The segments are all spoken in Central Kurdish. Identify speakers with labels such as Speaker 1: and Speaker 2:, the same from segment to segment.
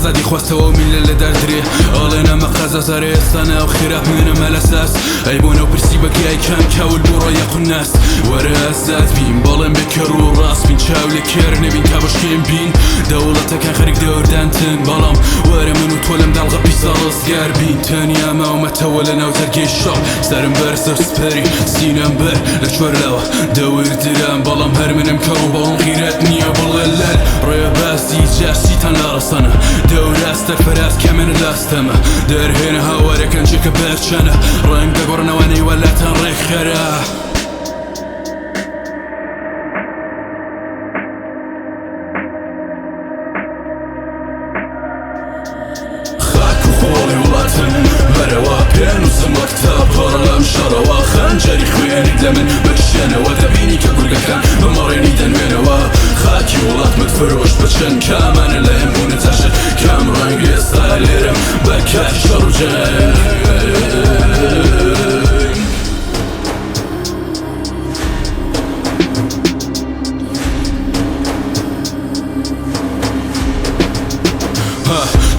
Speaker 1: ئازادی خواستەوە و میللەت لە دار درێ ئەڵێن ئەمە قازازارە ئێستا ناو خراپ منم مەلەساس ئەی بۆ نەو پرسی بە گیای کام کاول بۆ ڕێیە قوناس وەرە ئازاد بین بەڵێن بێ کەڕ و ڕاست بین چاو لە کێر نەبین تا بەشکێن بین دەوڵەتەکان خەریک دەوردانتن بەڵام وەرە من و تۆ لەم داڵغە پیسە ڕزگار بین تەنیا ماومەتەوە لە ناو جەرگەی شەڕ سەرم بەرزە و سپەری سینەم بەر لە چوار لاوە دەور درام بەڵام هەر منم کەڕ و بەڵام غیرەت نییە بڵێ لەل ڕێبازی جاشیتان لا ڕەسەنە دەوراز سەرفەراز کامێنت لاستەمە دەرهێنە هاوارەکان جێکە بەرچەنە ڕەنگ دەگۆڕنەوانەی وەلاتان ڕێکخەرە. خاک و خۆڵی وڵاتم بەرەوە پێنووسم وەک تاپەڕ لەم شەڕەوە خەنجەری خوێنیت لە من بکشێنەوە دەبینی کە گورگەکان بە مەڕێنی دەنوێنەوە خاکی وڵاتمت فرۆشت بە چەند کامانە لە هەم بوونە تاشت کام ڕەنگ ئێستا لێرەم بە کاتی شەڕ و جەنگ.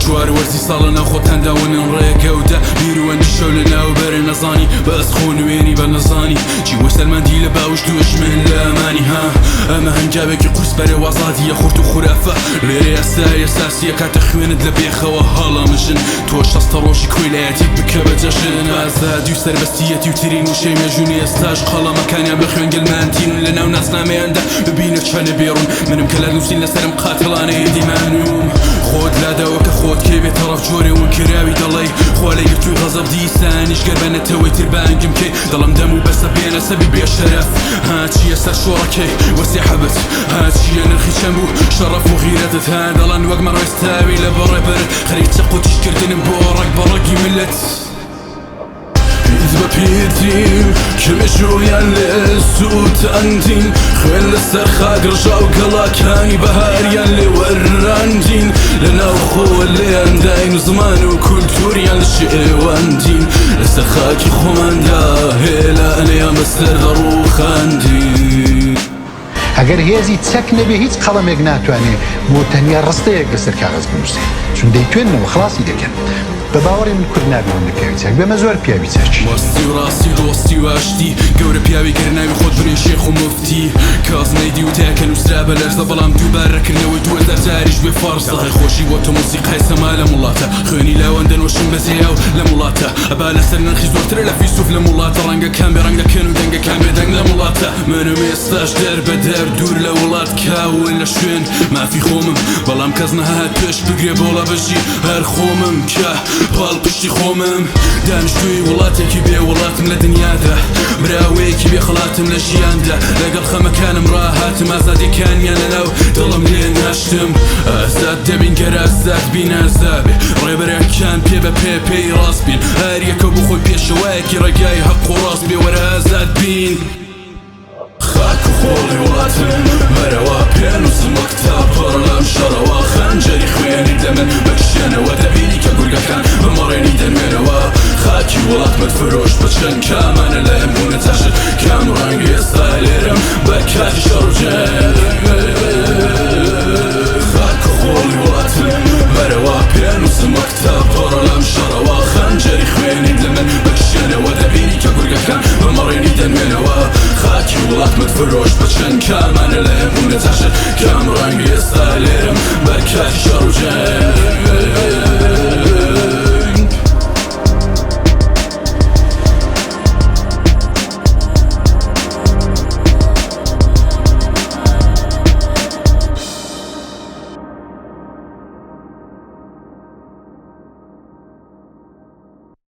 Speaker 1: چوار وەرزی ساڵە ناو خۆتاندا ونن ڕێگەودا بیروەندی شەو لە ناو بەرە نەزانی بەس خۆ نوێنی بە نەزانی چی وە سەلماندی لە باوش دوژمن لە ئەمانی ها ئەمە هەنگاوێکی قورس بەرەو ئازادیە خورت و خورافە لێرە یاسای ئەساسیە کاتە خوێنت لە بێخەوە هەڵەمژن تۆ شەستە ڕۆژی کۆیلایەتی بکە بە جەژن ئازادی و سەربەستیەتی و ترین وشەی مێژوونی ئێستاش قەڵەمەکانیان بە خوێن گەلمان تینون لەناو ناسنامەیاندا ببینە چەنە بێڕوون منم کە لە نووسین لەسەرم قاتڵانەی دیمانوم خۆت لاداوە کە خۆت کێ بێ تەڕەف جۆرێ ون کراوی دەڵێی خوا لێ گرتووی غەزەب دیسانیش گەر بە نەتەوەی تر بانگم کەی دەڵێم دەم و بەسە بێنە سەبی بێ شەرەف ها چییە سەر شۆڕەکەی وەسێ حەبت ها چییە نرخی چەند بوو شەڕەف و غیرەتت ها دەڵێن وەک مەڕێستاوی لە بەڕێبەرت خەریک چەقۆ تیژکردنم بۆ ڕەگ بە ڕەگی ملت. پیت بە پیتیم کە مێژوویان لێ سووتاندین خوێن لەسەر خاک ڕژا و گەڵاکانی بەهاریان لێ وەرراندین لە ناوخۆوە لێیان داین و زمان و کولتوریان لە شێواندین لەسەر خاکی خۆماندا هێلانەیان بەسەر دەڕووخاندین.
Speaker 2: ئەگەر هێزی چەک نەبێ هیچ قەڵەمێک ناتوانێ بۆ تەنیا ڕستەیەک لەسەر کاغەز بنووسێ چون دەیتوێننەوە خڵاسی دەکەن. بە باوەڕی من کورد نابێ ئەوەندە پیاوی چاک بێ ئەمە زۆر پیاوی چاکی.
Speaker 1: وەستی و ڕاستی و دۆستی و ئاشتی گەورە پیاوی گەر ناوی خۆت بنێی شێخ و موفتی کەس نەیدی وتەیە کە نووسرا بە لەرزە بەڵام دووبارەکردنەوەی 2000 جاریش بێ فەرزە تەقەی خۆشی بۆتە مۆسیقای سەما لەم وڵاتە خوێنی لاوان دەنۆشن بە زێیاو لەم وڵاتە ئەبا لەسەر نرخی زۆرترە لە فیلسوف لەم وڵاتە ڕەنگەکان بێ ڕەنگ دەکەن و دەنگەکان بێ دەنگ لەم وڵاتە منم ئێستاش دەر بە دەر دوور لە وڵات کاول لە شوێن مافی خۆمم بەڵام کەس نەهات پێش بگرێ بۆڵە بژی هەر خۆمم کە پاڵپشتی خۆمم دانیشتووی وڵاتێکی بێ وڵاتم لە دنیادا براوەیەکی بێ خەڵاتم لە ژیاندا لەگەڵ خەمەکانم ڕاهاتم ئازادیەکانیان لەناو دڵم لێ ناشتم ئازاد دەبین گەر ئازاد بین ئازابێ ڕێبەرەکان پێ بە پێ پێی ڕاست بین هەر یەکە بۆ خۆی پێشەوایەکی ڕێگای هەق و ڕاست بێ وەرە ئازاد بین. خاک و خۆڵی وڵاتم بەرەوە پێنووسم وەک تاپەڕ لەم شەڕەوە خەنجەری خوێنی لە من بکشێنەوە دەبینی کە گورگەکان بە مەڕێنی دەنوێنەوە خاکی وڵاتمت فرۆشت بە چەند کامانە لە هەم بوونە تاشت کام ڕەنگ ئێستا لێرەم بە کاتی شەڕ و جەنگ خاک و خۆڵی وڵاتم بەرەوە پێنووسم وەک تاپەڕ لەم شەڕەوە خەنجەری خوێنیت لە من بکشێنەوە دەبینی کە گورگەکان بە مەڕێنی دەنوێنەوە خاکی وڵاتمت فرۆشت بە چەند کامانە لە هەم بوونە تاشت کام ڕەنگ ئێستا لێرەم بە کاتی شەڕ.